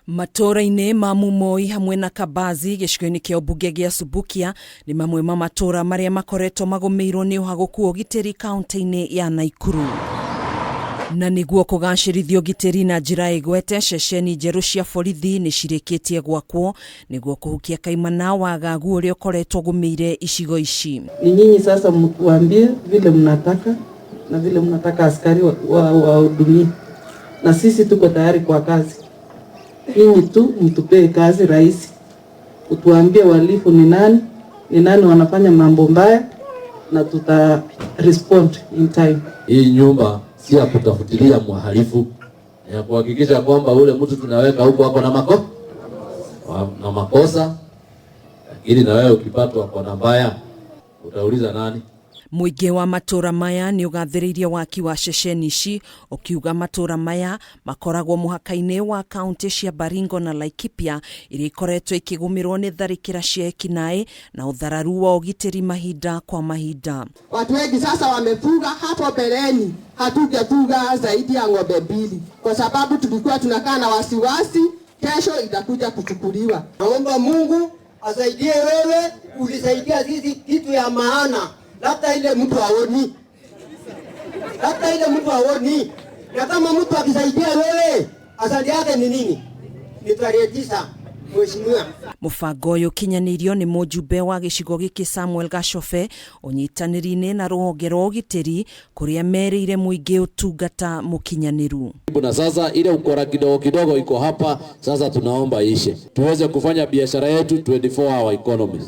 Matũũra-inĩ ma Mumoi hamwe na Kabazi gĩcigo-inĩ kĩa ũmbunge gĩa Subukia nĩ mamwe ma matũũra marĩa makoretwo magũmĩirwo nĩ ũhagũku wa ũgitĩri kaunti-inĩ ya Naikuru. Na nĩguo kũgacĩrithia ũgitĩri na njĩra ĩgwete, ceceni njerũ cia borithi nĩ cirĩkĩtie gwakwo nĩguo kũhukia kaimana wagagu ũrĩa ũkoretwo ũgũmĩire icigo ici. Ni nyinyi sasa mtuambie vile mnataka na vile mnataka askari wahudumie wa na sisi tuko tayari kwa kazi. Nyinyi tu mtupee kazi rahisi, utuambie wahalifu ni nani, ni nani wanafanya mambo mbaya, na tuta respond in time. Hii nyumba si ya kutafutilia mhalifu, ni ya kuhakikisha kwamba ule mtu tunaweka huko ako na mako na makosa, lakini na wewe ukipatwa kona mbaya utauliza nani? Mũingĩ wa matũra maya nĩ ũgathĩrĩirie waki wa ceceni ici, ũkiuga matũra maya makoragwo mũhaka-inĩ wa kaunti cia Baringo na Laikipia iria ikoretwo ikĩgũmĩrwo nĩ tharĩkĩra cia ekinaĩ na ũthararu wa ũgitĩri mahinda kwa mahinda. Watu wengi sasa wamefuga. Hapo mbeleni hatujafuga zaidi ya ng'ombe mbili, kwa sababu tulikuwa tunakaa na wasiwasi kesho itakuja kuchukuliwa. Naomba Mungu asaidie wewe, ulisaidia sisi kitu ya maana, labda ile mtu aoni, labda ile mtu aoni. Na kama mtu akisaidia wewe, asante yake ni nini? Ni tarehe 9, mheshimiwa. Mũbango ũyũ ũkinyanĩirio nĩ mũjumbe wa gĩcigo gĩkĩ Samuel Gacobe ũnyitanĩri-inĩ na rũhonge rwa ũgitĩri kũrĩa merĩire mũingĩ ũtungata mũkinyanĩru. Na sasa ile ukora kidogo kidogo iko hapa sasa, tunaomba ishe tuweze kufanya biashara yetu 24 hour economy.